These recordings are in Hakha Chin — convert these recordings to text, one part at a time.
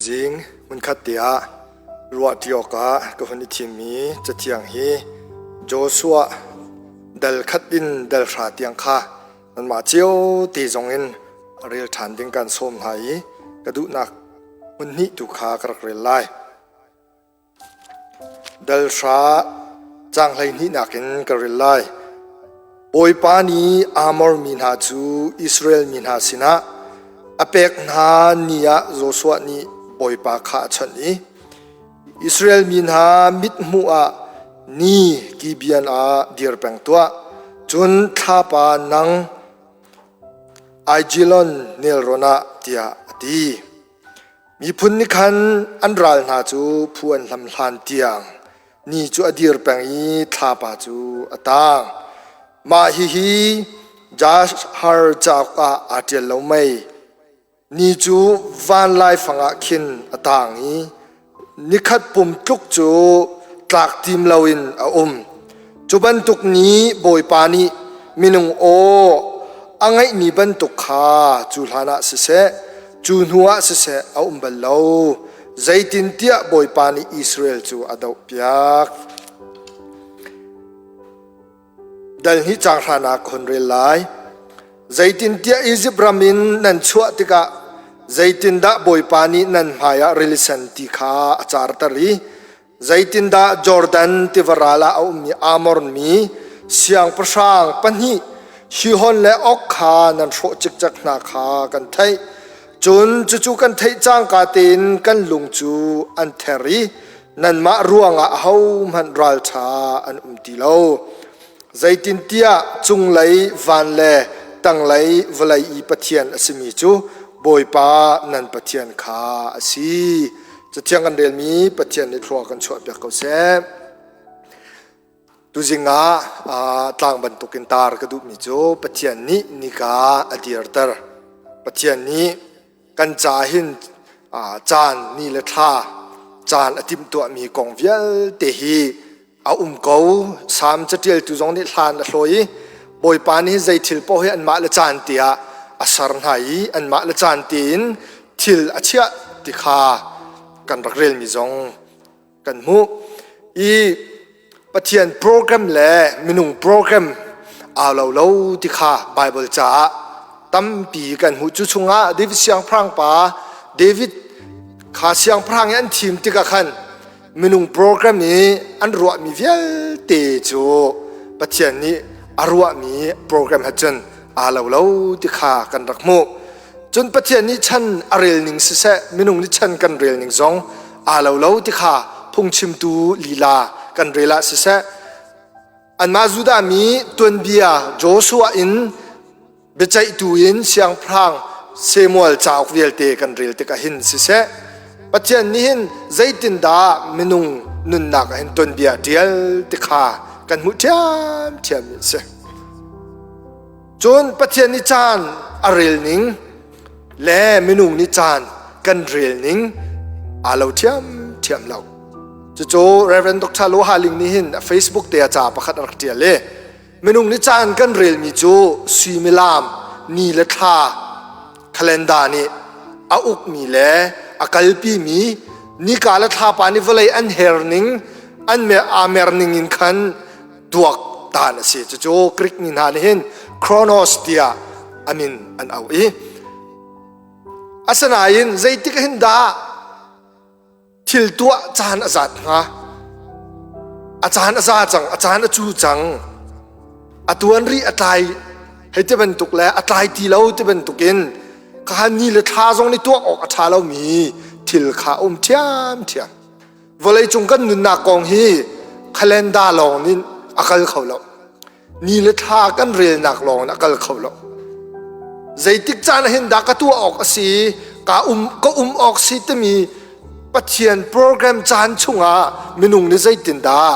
Zing hmunkhat te ah ruahṭi awkah ka hun i thimmi cathiang hi Joshua dal khat in dal hra tiang kha nanmah cio te zongin rel ṭhan ding kan sawm hna i ka duhnak hmun hnih tu kha ka rak rel lai. Dal hra caang hleihnihnak in ka rel lai. Bawipa nih Amor mi hna cu Israel mi hna sinah a pek hna ni ah Joshua nih Bawipa kha a chawnh i, Israel mi hna mithmuh ah ni Gibeon ah dir peng tuah, cun thlapa nang Aijalon nelrawn ah, tiah a ti. Miphun nih khan an ral hna cu phu an hlam hlan tiang ni cu a dir peng i thlapa cu a tang. Mah hihi Jashar cauk ah aa ṭial lo mei? Ni cu van laifang ah khin a tang i nikhat pum tluk cu tlak tim loin a um. Cu bantuk ni Bawipa nih minung aw a ngeihmi bantuk kha cu hlanah siseh, cu hnuah siseh a um bal lo. Zeitintiah Bawipa nih Israel cu a dohpiak. Dal hnih caang hranak ka hun rel lai. Zeitintiah Izipt ram in nan chuah tikah zeitindah Bawipa nih nan hmaiah rili sen ti kha a carter i zeitindah Jordan tiva ral ah a ummi Amor mi siangpahrang pahnih Sihon le Og kha nan hrawh cikcek hna kha kan theih. Cun cucu kan theih cangka tein kan lung cu an ther i nanmah ruangah ahohmanh ralṭha an um ti lo. Zeitintiah cunglei van le tanglei vawlei i Pathian a simi cu Bawipa nan Pathian kha a si. Cathiang kan relmi Pathian nih thlua kan chuahpiak ko seh. Tuzing ah tlang bantukin tar ka duhmi cu Pathian nih nika a dirter. Pathian nih kan ca hin caan ni le thla caan a timhtuahmi kong vialte hi a um ko. Salm caṭialtu zong nih hlan a hlawi i Bawipa nih zei thil paoh hi anmah le caan te ah a ser hna i anmah le caan tein thil a chiah ti kha kan rak relmi zong kan hmuh. I Pathian program le minung program aa lo lo ti kha Baibal caah tampi kan hmuh. Cu chungah David siangpahrang pa David kha siangpahrang i an thim tikah khan minung program i an ruahmi vialte cu Pathian nih a ruahmi program he cun aa lo lo ti kha kan rak hmuh. Cun Pathian nih chan a rel ning siseh minung nih chan kan rel ning zong aa lo lo ti kha phungchimtu lila kan rel ah siseh anmah Judah mi tuanbia Joshua in biaceihtu in siangpahrang Samuel cauk vialte kan rel tikah hin siseh Pathian nih hin zeitindah minung nunnak ah hin tuanbia ṭial ti kha kan hmuh ṭhiamṭhiam mi a si. Cun Pathian nih caan a rel ning le minung nih caan kan rel ning aa lo ṭhiamṭhiam lo. Cucu Reverend Dr. Lo Ha Ling nih hin a Facebook te ah ca pakhat a rak ṭial i minung nih caan kan relmi cu suimilam ni le thla calendar nih a ukmi le a kalpimi nika le thlapa nih vawlei an her ning an aa mer ning in khan tuak tan a si. Cucu Greek mi hna nih hin Chronos tiah a min an auh i asinain zeitik hin dah thil tuah caan a zat hnga? A caan a za cang, a caan a cu cang. A tuan rih a tlai hei ti bantuk le a tlai ti lo ti bantukin kha ni le thla zong nih tuak awk a ṭha lomi thil kha a um ṭhiamṭhiam. Vawleicung kan nunnak kong hi calendar lawng nih a kal kho lo. Ni le thla kan relnak lawng in a kal kho lo. Zeitik caan ah hin dah ka tuah awk a si, ka um ka um awk si timi Pathian program caan chungah minung nih zeitindah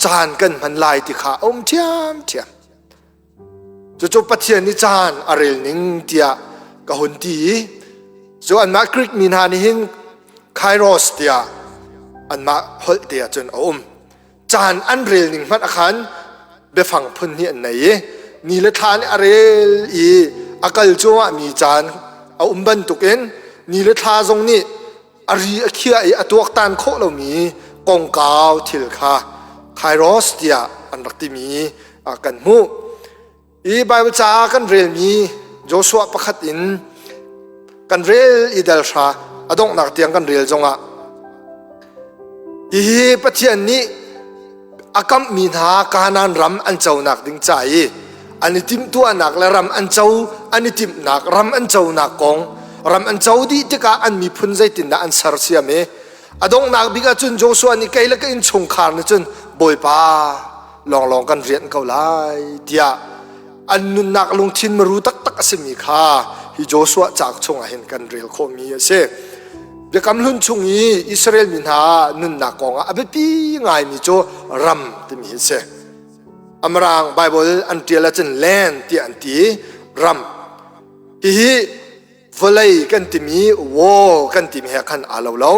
caan kan hman lai ti kha a um ṭhiamṭhiam. Cucu Pathian nih caan a rel ning tiah ka hun ti i cu anmah Greek mi hna nih hin Kairos tiah anmah holh te ah cun a um. Caan an rel ning hmanh ah khan biafang phun hnih an nei i ni le thla nih a rel i a kal cuahmah mi caan a um bantukin ni le thla zong nih. a ri a khiah i a tuaktan khawh lomi kongkau thil kha Kairos tiah an rak timi kan hmuh. Hi Baibal caah kan relmi Joshua pakhat in kan rel i dal hra a donghnak tiang kan rel zongah hihi Pathian nih a kamhmi hna Kanaan ram an conak ding ca i an i timhtuahnak le ram an co an i timhnak ram an conak kong ram an co dih tikah an miphun zeitindah an sersiam i a donghnak bik ahcun Joshua nih kei le ka innchungkhar nih cun Bawipa lawnglawng kan rianh ko lai tiah an nunnak lungthin maru taktak a simi kha hi Joshua cauk chungah hin kan rel khawhmi a si. Biakam hlun chung i Israel mi hna nunnak kongah a biapi ngaimi cu ram timi hi a si. Amarang Bible an ṭial ahcun land tiah an ti ram. Hihi vawlei kan timi wall kan timi he khan aa lo lo.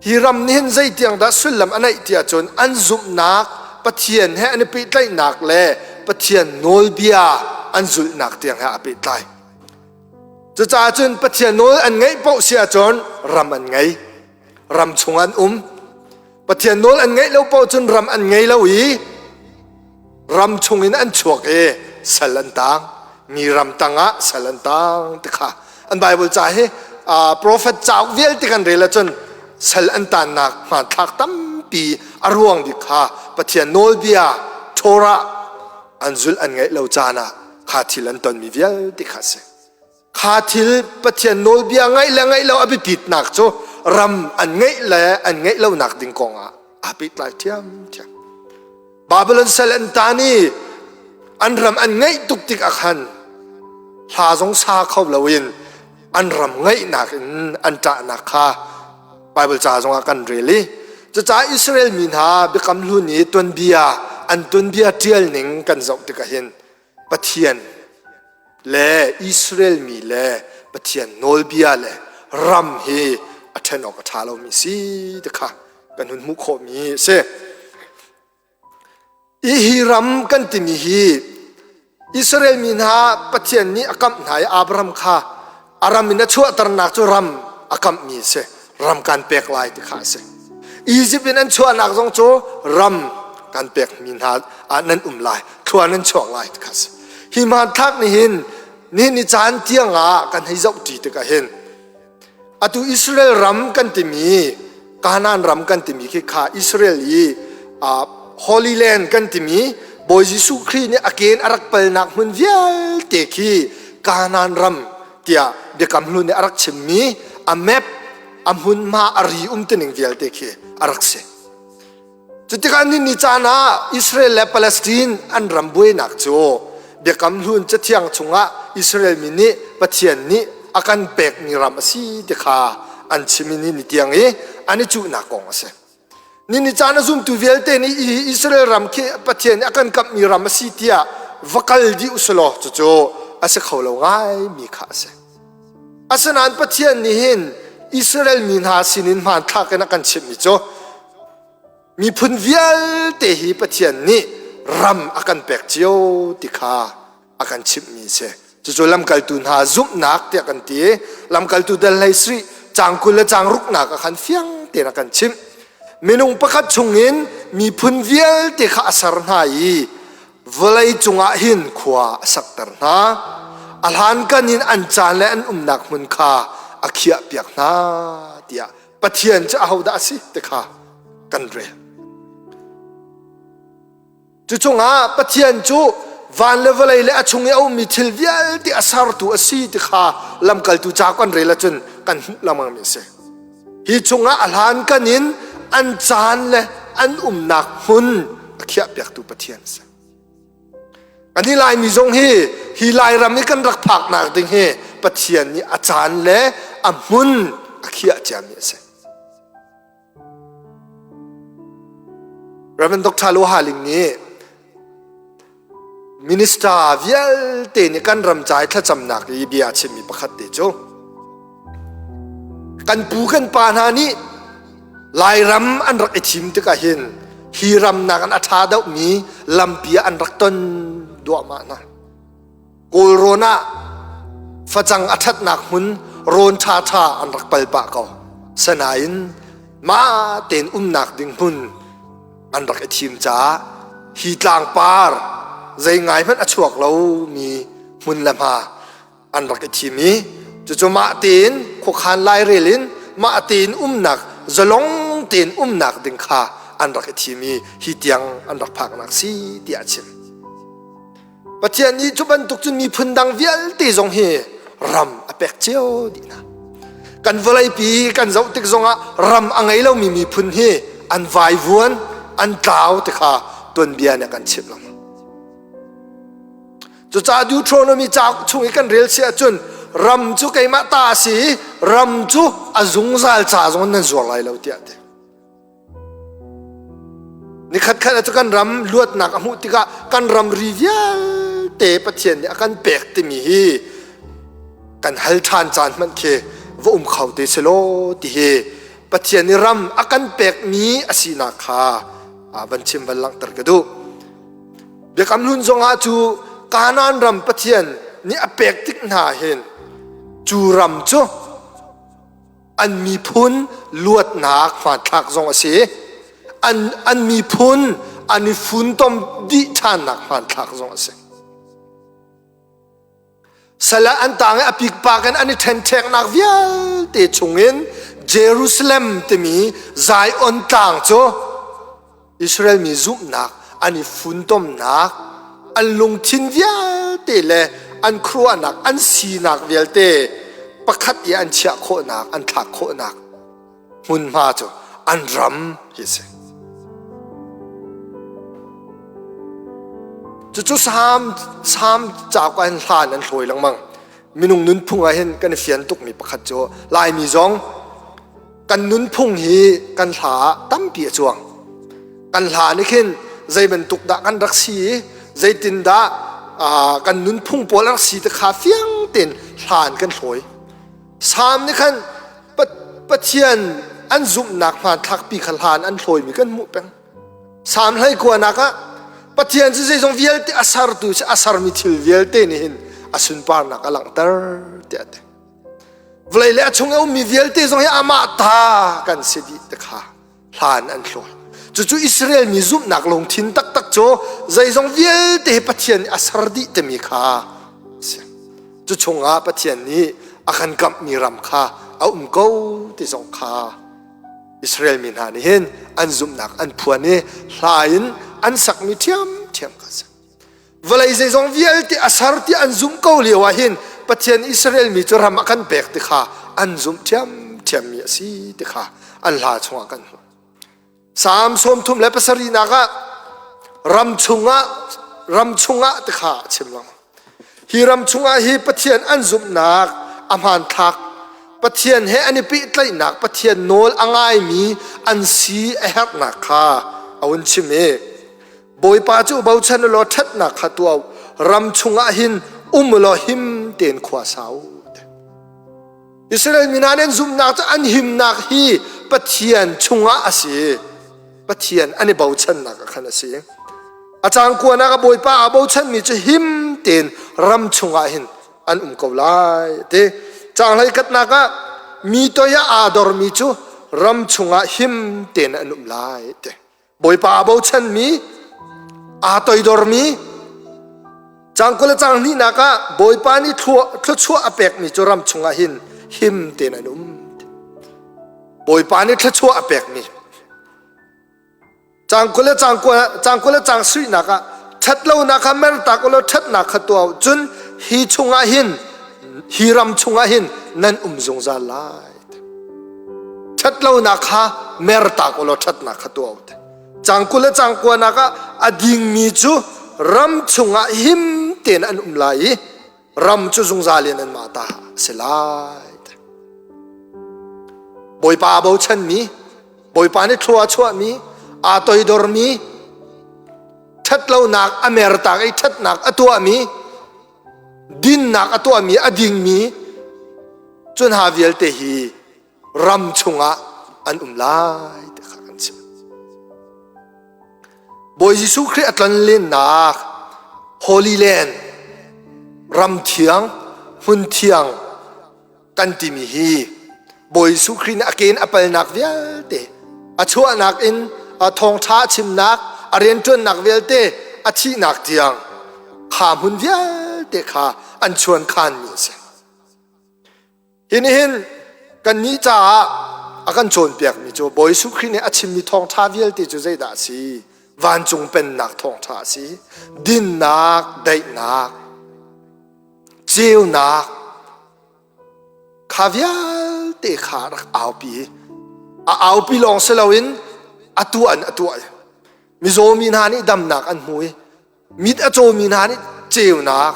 Hi ram nih hin zeitiang dah sullam a neih tiah cun an zumhnak Pathian he an i pehtlaihnak le Pathian nawlbia an zulhnak tiang he aa pehtlai. Cucaah cun Pathian nawl an ngeih paoh si ahcun ram an ngei. Ram chung an um. Pathian nawl an ngeih lo paoh cun ram an ngei lo i ram chungin an chuak i sal an tang mi ram tangah sal an tang ti kha an Bible ca hi prophet cauk vialte kan rel ahcun sal an tannak hmanthlak tampi a ruang bik kha Pathian nawlbia Torah an zulh an ngaih lo caan ah kha thil an tonmi vialte kha a si. Kha thil Pathian nawlbia ngaih le ngaih lo a biapitnak cu ram an ngeih le an ngeih lonak ding kong ah aa pehtlai ṭhiamṭhiam. Babylon sal an tan i an ram an ngeih tuk tik ah khan hla zong sa kho loin an ram ngeihnak in an ṭahnak kha Bible ca zongah kan rel i cucaah Israel mi hna biakam hlun i tuanbia an tuanbia ṭial ning kan zoh tikah hin Pathian le Israel mi le Pathian nawlbia le ram hi a ṭhen awk a ṭha lomi si ti kha kan hun hmuh khawhmi a si. Hi ram kan timi hi Israel mi hna Pathian nih a kamh hna i Abraham kha a ram in a chuahternak cu ram a kamhmi a si ram kan pek lai ti kha a si Egypt in an chuahnak zong cu ram kan pekmi hna ah nan um lai thlua nan chuak lai ti kha a si hi hmanthlak nih hin nihin ni caan tiang ah kan hei zoh ṭi tikah hin atu Israel ram kan timi Kanaan ram kan timi khi kha Israel i Holy Land kan timi Bawi Jesuh Khrih nih a ken a rak palnak hmun vialte khi Kanaan ram tiah Biakam Hlun nih a rak chimmi a map a hmunhma a ri umtuning vialte khi a rak si. Cutikah ni ni caan ah Israel le Palestine an ram buainak cu Biakam Hlun Cathiang chungah Israel mi nih Pathian nih a kan pekmi ram a si ti kha an chim i ni ni tiang i an i cuhnak kong a si. Ni ni caan a zumtu vialte nih Israel ram khi Pathian nih a kan kamhmi ram a si tiah va kal dih usulaw cucu a si kho lo ngaimi kha a si. Asinain Pathian nih hin Israel mi hna sinin hmanthlak in a kan chimhmi cu miphun vialte hi Pathian nih ram a kan pek cio ti kha a kan chimhmi a si. Cucu lamkaltu hna zumhnak tiah kan ti. Lamkaltu dal hlei sarih caang 20 le caang ruknak ah khan fiang tein a kan chimh. Minung pakhat chungin miphun vialte kha a ser hna i vawlei cungah hin khua a sakter hna. A hlankan in an caan le an umnak hmun kha a khiahpiak hna tiah Pathian cu ahodah a si ti kha kan rel. Cu cungah Pathian cu van le vawlei le a chung i a ummi thil vialte a sertu a si ti kha lamkaltu ca kan rel ahcun kan hmuh lengmangmi a si. Hi chungah a hlankan in an caan le an umnak hmun a khiahpiaktu Pathian a si. Ani Laimi zong hi hi Lairam i kan rak phaknak ding hi Pathian nih a caan le a hmun a khiah ciami a si. Reverend Dr. Lo Haling nih minister vialte nih kan ram ca i thlacamnak i bia a chimmi pakhat te cu kan pu kan pa hna nih Lairam an rak i thim tikah hin hi ram nakin a ṭha deuhmi lampi ah an rak ton duahmah hna. Kawlrawn ah facang a ṭhatnak hmun, rawn ṭhaṭha an rak pal pah ko. Sanain mah tein umnak ding hmun an rak i thim caah hi tlangpar zei ngai hmanh a chuak lomi hmun le hma an rak i thim i cucu mah tein khuakhan lairel in mah tein umnak zalong tein umnak ding kha an rak i thim i hi tiang an rak phaknak si tiah a chim. Pathian nih cu bantuk cun miphun dang vialte zong hi ram a pek cio dih hna. Kan vawleipi kan zoh tik zongah ram a ngei lomi miphun hi an vaivuan, an tlau ti kha tuanbia nih a kan chimh lengmang. Cucaah Deuteronomy cauk chung i kan rel si ahcun ram cu keimah ta a si i ram cu a zungzal ca zong nan zuar lai lo tiah a ti. Nikhat khat cu kan ram luatnak a hmuh tikah kan ramri vialte Pathian nih a kan pek timi hi kan hal ṭhan caan hmanh khi va um kho te selaw ti hi Pathian nih ram a kan pekmi a sinak kha van chim van langhter ka duh. Biakam hlun zongah cu Kanaan ram Pathian nih a pek tik hna hin cu ram cu an miphun luatnak hmanthlak zong a si an, an miphun an i funtom dih ṭhannak hmanthlak zong a si sal ah an tang i a pikpak in an i ṭhenṭheknak vialte chungin Jerusalem timi Zion tlang cu Israel mi zumhnak an i funtomnak an lungthin vialte le an khuaruahnak an sinak vialte pakhat i an chiah khawhnak an thlak khawhnak hmunhma cu an ram hi a si. Cucu Salm Salm cauk ah hin hlan an hlawi lengmang. Minung nunphung ah hin kan i fian tukmi pakhat cu Laimi zong kan nunphung hi kan hla ah tampi a cuang kan hla nih khin zei bantuk dah kan rak si i zeitindah kan nunphung pawl rak si te kha fiang tein hlan kan hlawi Salm nih khan Pathian an zumhnak hmanthlakpi kha hlan an hlawimi kan hmuh peng Salm hlei kuanak ah Pathian cu zeizong vialte a sertu si a sermi thil vialte nih hin a sunparnak a langhter tiah a ti Vawlei le a chung i ummi vialte zong hi amah ta kan si dih ti kha hlan an hlawi. Cucu Israel mi zumhnak lungthin taktak cu zeizong vialte hi Pathian nih a ser dih timi kha a si. Cu chungah Pathian nih a kan kamhmi ram kha a um ko ti zong kha Israel mi hna nih hin an zumhnak an phuan i hla in an sakmi ṭhiamṭhiam kha a si. Vawlei zeizong vialte a ser ti an zumh ko lio ah hin Pathian Israel mi cu ram a kan pek ti kha an zumh ṭhiamṭhiammi a si ti kha an hla chungah kan hmuh. Salm 37 ah ram chungah ram chungah ti kha a chim lengmang. Hi ram chungah hi Pathian an zumhnak a hmanthlak Pathian he an i pehtlaihnak Pathian nawl a ngaimi an si a herhnak kha a hun chim i Bawipa cu bochan u law ṭhatnak kha tuah u. Ram chungah hin um u law him tein khua sa u. Israel mi hna nih an zumhnak cu an himnak hi Pathian chungah a si. Pathian an i bochannak ah khan a si. A cang kuanak a Bawipa aa bochanmi cu him tein ram chungah hin an um ko lai. Ti cang hlei katnak ah mi toi ah aa dormi cu ram chungah him tein an um lai. Ti Bawipa aa bochanmi, aa toidormi, cang 20 le cang hnihnak ah Bawipa nih thluachuah a pekmi cu ram chungah hin him tein an um. Bawipa nih thluachuah a pekmi. Cang 20 le cang cang 20 le cang suihnak ah ṭhatlonak kha mertak u law ṭhatnak kha tuah u cun hi chungah hin hi ram chungah hin nan um zungzal lai. Ṭhatlonak kha mertak u law ṭhatnak kha tuah u. Cang 20 le cang kuanak ah a dingmi cu ram chungah him tein an um lai i ram cu zungzal in anmah ta a si lai. Bawipa aa bochanmi, Bawipa nih thlua a chuahmi, aa toidormi, ṭhatlonak a mertak i ṭhatnak a tuahmi, dinnak a tuahmi a dingmi cu hna vialte hi ram chungah an um lai ti kha kan chim. Bawi Jesuh Khrih a tlonlennak Holy Land ram thiang hmun thiang. kan timi hi Bawi Jesuh Khrih nih a ke in a palnak vialte a chuahnak in a thawngṭha a chimnak a rianṭuannak vialte a thihnak tiang kha hmun vialte kha an chuankhanmi a si. Hi nih hin kannih caah a kan cawnpiakmi cu Bawi Jesuh Khrih nih a chimmi thawngṭha vialte cu zeidah a si? Vancung pennak thawngṭha a si. Dinnak, daihnak, ceunak, kha vialte kha rak aupi. A aupi lawng si loin a tuah in a tuah. Mizaw mi hna nih damnak an hmu i Mit a cawmi hna nih ceunak,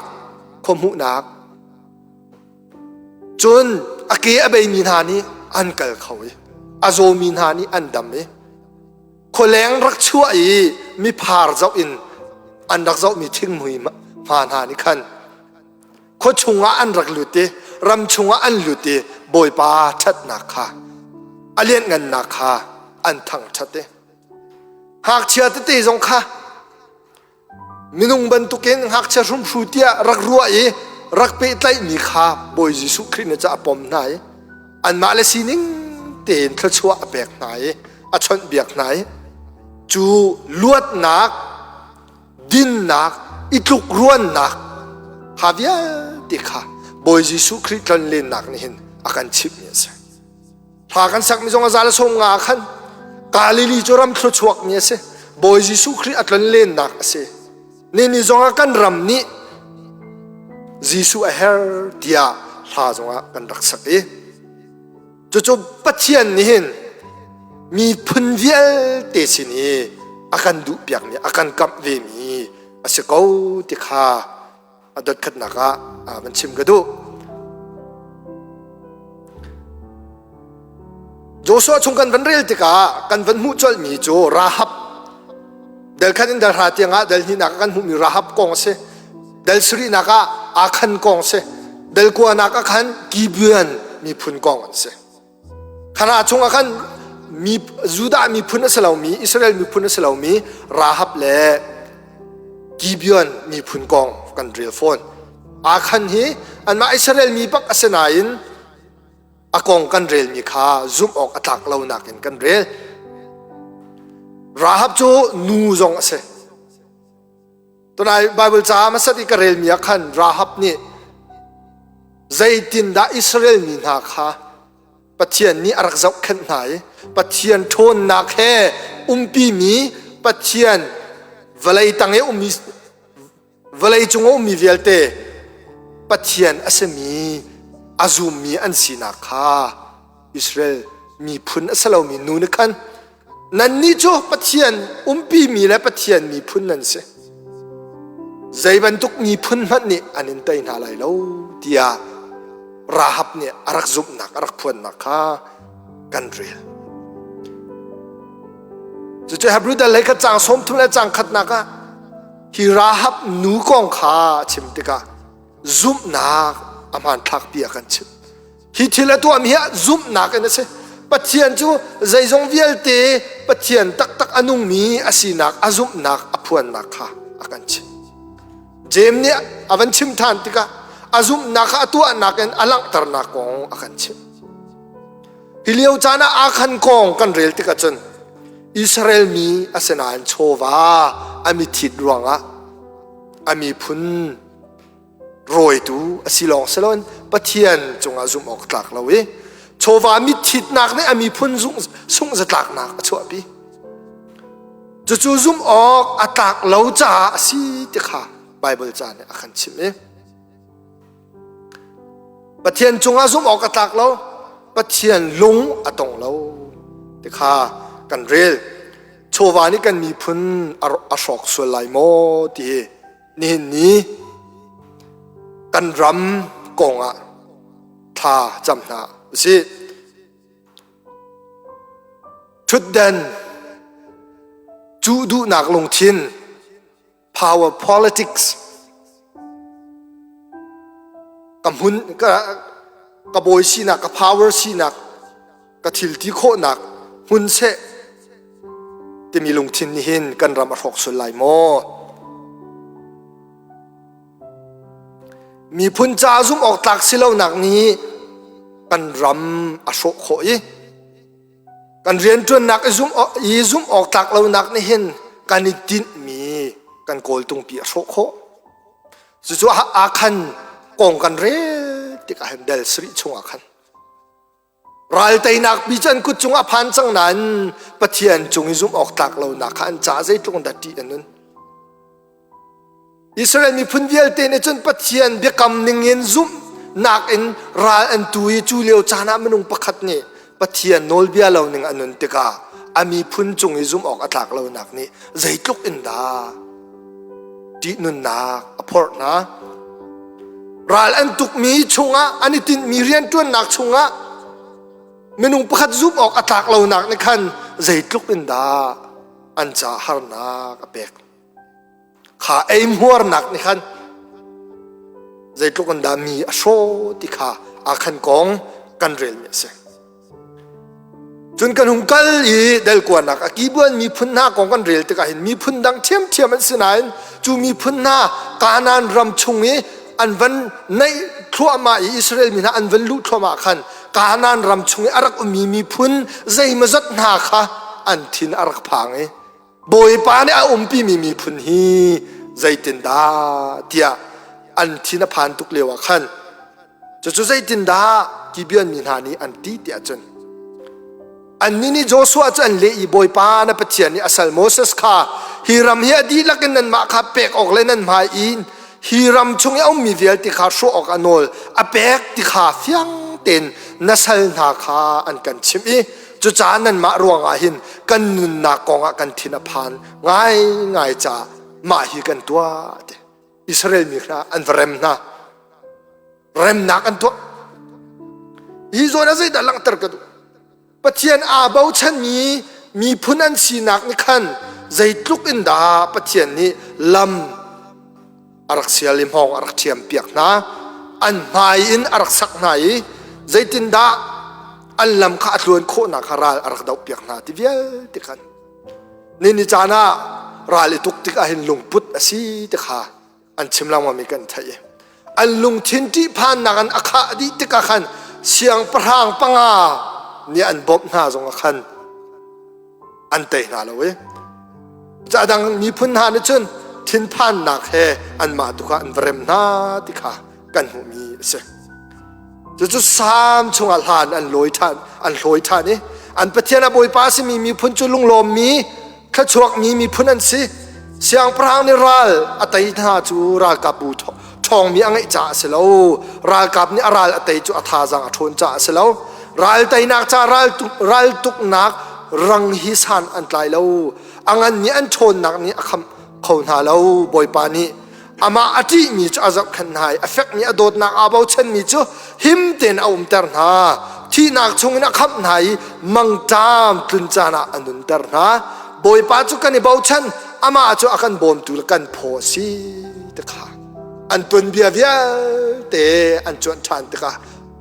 khuahmuhnak, cun a ke a beimi hna nih an kal kho i a zawmi hna nih an dam i khualeng rak chuah i miphar zoh in an rak zohmi thinghmui hma hna nih khan khua chungah an rak lut i ram chungah an lut i Bawipa ṭhatnak kha a lianhngannak kha an thangṭhat i Ngakchia tete zong kha minung bantukin ngakchia hrumhru tiah rak ruah i rak pehtlaihmi kha Bawi Jesuh Khrih nih ca a pom hna i anmah le sining tein thluachuah a pek hna i a chawnhbiak hna i cu luatnak dinnak i tlukruannak kha vialte kha Bawi Jesuh Khrih tlonlennak nih hin a kan chimhmi a si. Hla kan sakmi zong a za le sawm nga khan Galilee cu ram thluachuakmi a si. Bawi Jesuh Khrih a tlonlennak a si. Nini zong ah kan ram nih Jesuh a her tiah hla zongah kan rak sak i cucu Pathian nih hin miphun vialte sin i a kan duhpiakmi a kan kamh vemi a si ko ti kha a dotkhatnak ah van chim ka duh. Joshua chung kan van rel tikah kan van hmuh colhmi cu Rahab del khat in del hra tiangah del hnihnak ah kan hmuhmi Rahab kong a si. Del sarihnak ah Akhan kong a si. Del kuanak ah khan Gibeon miphun kong an si. Khara chungah khan mi Judah miphun a si lomi Israel miphun a si lomi Rahab le Gibeon miphun kong kan rel fawn. Akhan hi anmah Israel mi bak a si nain a kong kan relmi kha zumh awk a tlak lonak in kan rel. Rahab cu nu zong a si. Tunai Bible ca hmasat i ka relmi ah khan Rahab nih zeitindah Israel mi hna kha Pathian nih a rak zohkhenh hna i Pathian ṭhawnnak he umpimi Pathian vawlei tang i ummi vawlei cung a ummi vialte Pathian a simi a zummi an sinak kha Israel miphun a si lomi nu nih khan Nannih cu Pathian umpimi le Pathian miphun nan si. Zei bantuk miphun hmanh nih an in tei hna lai lo tiah Rahab nih a rak zumhnak a rak phuannak kha kan rel. Cucu Hebrew dal lei kha caang 30 le caang khatnak ah hi Rahab nu kong kha a chim tikah zumhnak a hmanthlakpi a kan chimh. Hi thil a tuahmi hi zumhnak in a si. Pathian cu zeizong vialte Pathian taktak a nungmi a sinak a zumhnak a phuannak kha a kan chimh. Jeim nih a van chim ṭhan tikah a zumhnak kha a tuahnak in a langhternak kong a kan chimh. Hi lio caan ah Akhan kong kan rel tikah cun Israel mi a si nain chawva a mithit ruangah a miphun rawitu a si lawng si loin Pathian cungah zumh awk tlak lo i chawva mitthitnak nih a miphun sungh zatlaknak a chuahpi. Cucu zumh awk a tlak lo caah a si ti kha Baibal ca nih a kan chimh i Pathian cungah zumh awk a tlak lo Pathian lung a tong lo ti kha kan rel. Chawva nih kan miphun a hrawk sual lai maw ti hi Nihin ni kan ram kongah thla cam hna usih. Ṭhutdan cuh duhnak lungthin power politics ka hmun ka ka bawi sinak ka power sinak ka thil ti khawhnak hmun seh timi lungthin nih hin kan ram a hrawk sual lai maw? Miphun ca zumh awk tlak si lonak nih. kan ram a hrawh khawh i kan rianṭuannak i zumh awk tlak lonak nih hin kan i tinhmi kan kawltungpi a hrawh khawh. Cucu Akhan kong kan rel tikah hin del sarih chungah khan ral teinak pi cu an kut cungah phan cang nain Pathian cung i zumh awk tlak lonak kha an caah zeitluk in dah ṭih a nun. Israel miphun vialte nih cun Pathian biakam ningin zumhnak in ral an tu i cu lio caan ah minung pakhat nih Pathian nawlbia lo ning a nun tikah a miphun cung i zumh awk a tlak lonak nih zeitluk in dah ṭihnunnak a phorh hna. Ral an tukmi chungah an i tinhmi rianṭuannak chungah minung pakhat zumh awk a tlak lonak nih khan zeitluk in dah an caah harnak a pek. Kha eihmuarnak nih khan zeitluk in dah mi a hrawh ti kha Akhan kong kan relmi a si. Cun kan hung kal i delkuanak a kibuan miphun hna kong kan rel tikah hin miphun dang ṭhiamṭhiam an si nain cu miphun hna Kanaan ram chung i an van naih thluahmah i Israel mi hna an van luh thluahmah khan Kanaan ram chung i a rak ummi miphun zeimawzat hna kha an thin a rak phang i Bawipa nih a umpimi miphun hi zeitindah tiah an thin a phan tuk lio ah khan cucu zeitindah Gibeon mi hna nih an ti tiah cun annih nih Joshua cu an leh i Bawipa na Pathian nih a sal Moses kha hi ram hi a dihlak in nanmah kha pek awk le nan hmai in hi ram chung i a ummi vialte kha hrawh awk a nawl a pek ti kha fiang tein na sal hna kha an kan chimh i Cucaah nanmah ruangah hin kan nunnak kongah kan thin a phan ngaingai caah mah hi kan tuah ti. Israel mi kha an va rem hna. Remnak an tuah. Hi zawn ah zeidah langhter ka duh? Pathian aa bochanmi miphun an sinak nih khan zeitluk in dah Pathian nih lam a rak sial i hmawng a rak ṭhiam piak hna. An hmai in a rak sak hna i zeitindah an lam kha a tluan khawhnak kha ral a rak dohpiak hna ti vialte khan ni ni caan ah ral i tuk tik ahhin lungput a si ti kha an chim lengmang mi kan theih i an lungthin ṭihphannak an a khah dih tikah khan siangpahrang panga nih an bawmh hna zongah khan an tei hna lo i ca dang miphun hna nih cun thinphannak he anmah tu kha an va rem hna ti kha kan hmuhmi a si. Cucu Salm chungah hlan an lawi ṭhan, an hlawi ṭhan i an Pathian a Bawipa a simi miphun cu lunglawmmi, thluachuakmi miphun an si. Siangpahrang nih ral a tei hna cu ralkap bu ṭhawngmi a ngeih caah a si lo. Ralkap nih a ral a tei cu a thazaang a ṭhawn caah a si lo. Ral teinak ca raltuknak rang hi san an tlai lo. A nganmi an ṭhawnnak nih a khamh kho hna lo. Bawipa nih Amah a ṭihmi cu a zohkhenh hna i a fekmi a dawtnak aa bochanmi cu him tein a umter hna. Thihnak chungin a khamh hna i mangṭam tlun caan ah a nunter hna. Bawipa cu kan i bochan, amah cu a kan bawmtu le kan phaw a si ti kha an tuanbia vialte an cuanh ṭhan tikah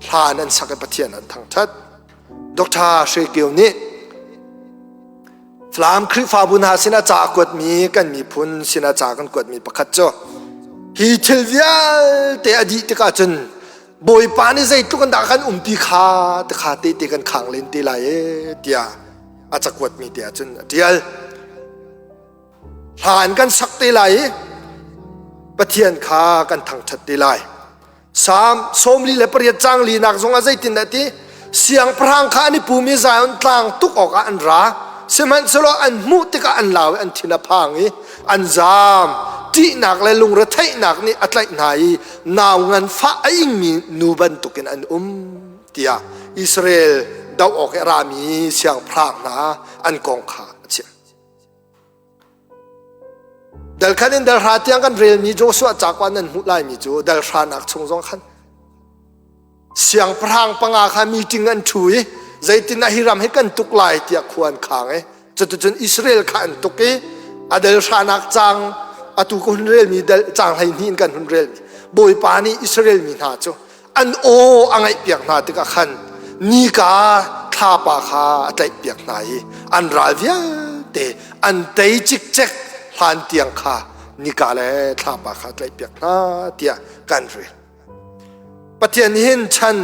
hlan an sak i Pathian an thangṭhat. Dr. Hre Kio nih Falam Khrihfabu hna sinah ca a kuatmi kan miphun sinah ca kan kuatmi pakhat cu hi thil vialte a dih tikah cun Bawipa nih zeitluk in dah kan umpi kha ti kha tehte kan khang len te lai e tiah a cakuatmi te ah cun a ṭial. Hla in kan sak te lai i Pathian kha kan thangṭhat te lai. Salm 48 caang linak zongah zeitindah ti? Siangpahrang kha an i pum i Zion tlang tuk awkah an ra. Sihmanhsehlaw an hmuh tikah an lau i an thin a phang i an zaam. Ṭihnak le lungretheihnak nih a tlaih hna i nau nganfah a ingmi nu bantukin an um tiah Israel doh awk i a rami siangpahrang hna an kong kha a chim. Dal khan in dal hra tiang kan relmi Joshua cakwa nan hmuh laimi cu dal hranak chung zong khan siangpahrang panga kha meeting an ṭhu i zeitin ah hi ram hi kan tuk lai tiah khua an khang i cuticun Israel kha an tuk i a dal hranak cang atu ka hun relmi dal cang 12 in kan hun relmi Bawipa nih Israel mi hna cu an aw a ngaihpiak hna tikah khan nika thlapa kha a tlaihpiak hna i an ral vialte an tei cikcek hlan tiang kha nika le thlapa kha a tlaihpiak hna tiah kan rel. Pathian hin chan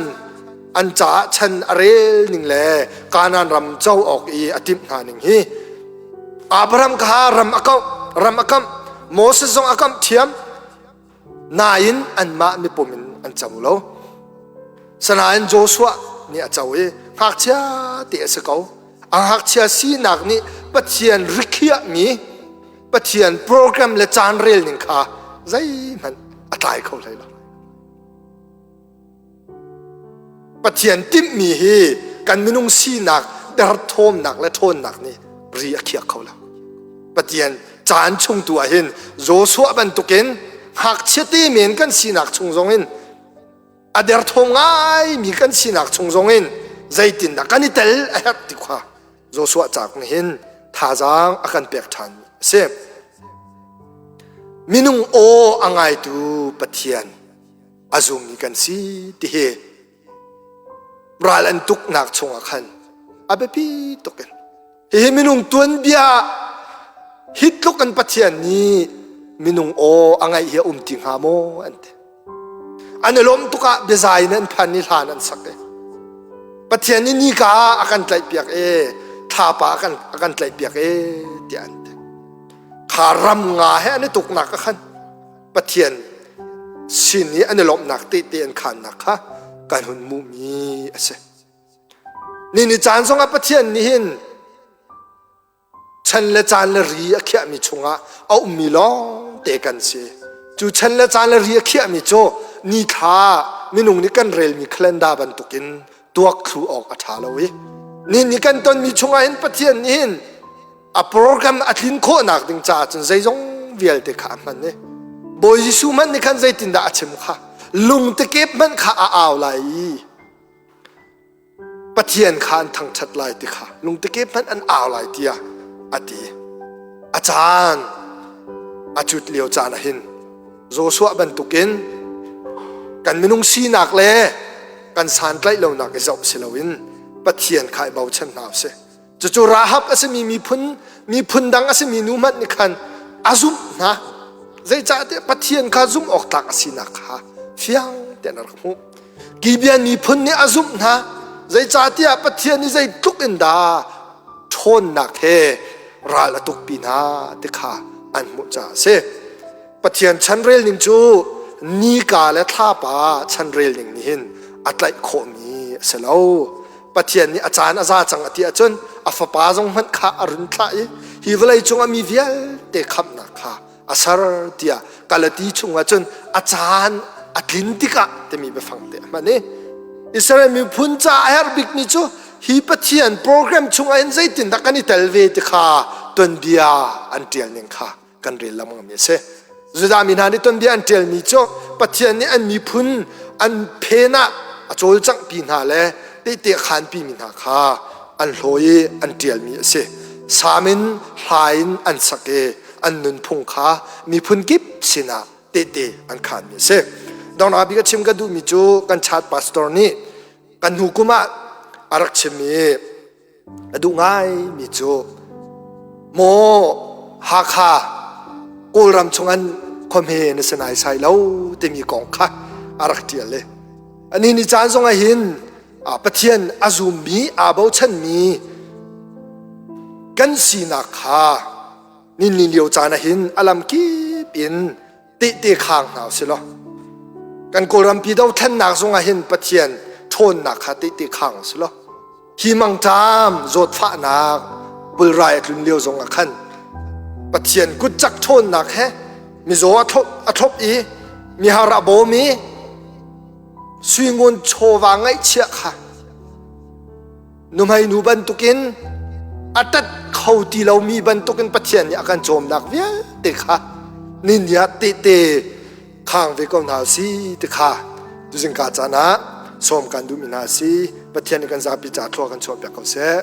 An caah chan a rel ning le Kanaan ram co awk i a timh hna ning hi Abraham kha ram a kauh, ram a kamh, Moses zong a kamh ṭhiam. Nain anmah mipum in an co lo. Sanain Joshua nih a co i ngakchia te a si ko. A ngakchia sinak nih Pathian rikhiahmi Pathian program le caan rel ning kha zeihmanh a tlai kho hlei lo. Pathian timhmi hi kan minung sinak derthawmnak le ṭhawnnak nih ri a khiak kho lo. Pathian caan chung tu ah hin Joshua bantukin ngakchia te men kan sinak chung zongin a derthawm ngaimi kan sinak chung zongin zeitindah kan i tel a herh ti kha Joshua cauk nih hin thazaang a kan pek ṭhan a si. Minung aw a ngaitu Pathian a zummi kan si ti hi ral an tuknak chungah khan a biapi tuk in hihi minung tuanbia hi tluk in Pathian nih minung aw a ngaih hi a um ti hnga maw an ti. An i lawmh tuk ah biazai in an phan i hlan an sak i Pathian nih nika a kan tlaihpiak e thlapa a kan a kan tlaihpiak e tiah an ti. Kha ram nga he an i tuknak ah khan Pathian sin i an i lawmhnak tehte an khannak kha kan hun hmuhmi a si. Ni ni caan zongah Pathian nih hin chan le caan le ri a khiahmi chungah a ummi lawng te kan si. Cu chan le caan le ri a khiahmi cu nithla minung nih kan relmi calendar bantukin tuak thlu awk a ṭha lo i ni ni kan tonmi chungah hin Pathian nih hin a program a tlin khawhnak ding caah cun zeizong vialte kha a hman i Bawi Jesuh hmanh nih khan zeitindah a chim kha lungtekep hmanh kha a au lai i Pathian kha an thangṭhat lai ti kha lungtekep hmanh an au lai tiah a ti. A caan a cut lio caan ah hin Joshua bantukin kan minung sinak le kan santlaih lonak i zoh si loin Pathian kha i bochan hna usih. Cucu Rahab a simi miphun miphun dang a simi nu hmanh nih khan a zumh hna. Zeicahtiah Pathian kha zumh awk tlak a sinak kha fiang tein a rak hmuh. Gibeon miphun nih a zumh hna. Zeicahtiah Pathian nih zeitluk in dah ṭhawnnak he ral a tukpi hna ti kha an hmuh caah a si. Pathian chanrel ning cu nika le thlapa chanrel ning nih hin a tlaih khawhmi a si lo. Pathian nih a caan a za cang a ti ahcun a fapa zong hmanh kha a run thlah i hi vawlei cungah mi vialte khamhnak kha a ser tiah Galati chungah cun a caan a tlin tikah timi biafang te a hman i Israel miphun ca a herh bikmi cu hi Pathian program chungah hin zeitindah kan i tel ve ti kha tuanbia an ṭial ning kha kan rel lengmangmi a si. Judah mi hna nih tuanbia an ṭialmi cu Pathian nih an miphun an phen ah a cawlcanghpi hna le tehte a khanpi mi hna kha an hlawi i an ṭialmi a si. Salm in hla in an sak i an nunphung kha miphun kip sinah tehte an khanmi a si. Donghnak bik a chim ka duhmi cu kan chat pastor nih kan hnu kum ah a rak chim i A duh ngaimi cu maw Hakha Kawlram chung an khuahme na si naisai lo timi kong kha a rak ṭial i ani ni caan zong ah hin Pathian a zummi aa bochanmi kan sinak kha ninni lio caan ah hin a lam kip in tehte khang hna usih law kan Kawlrampi dothlennak zong ah hin Pathian ṭhawnnak kha tehte khang usih law hi mangṭam zawtfahnak pulrai a tlun lio zong ah khan Pathian kutcak ṭhawnnak he mizaw a thlop a thlop i mihar a bawm i suingun chawva ngaihchiah kha Nuhmei nu bantukin a ṭat kho ti lomi bantukin Pathian nih a kan cawmnak vialte kha ni ah tehte khang ve ko hna si ti kha tuzingka caan ah sawm kan duhmi hna si. Pathian nih kan zapi ca thlua kan chuahpiak ko seh.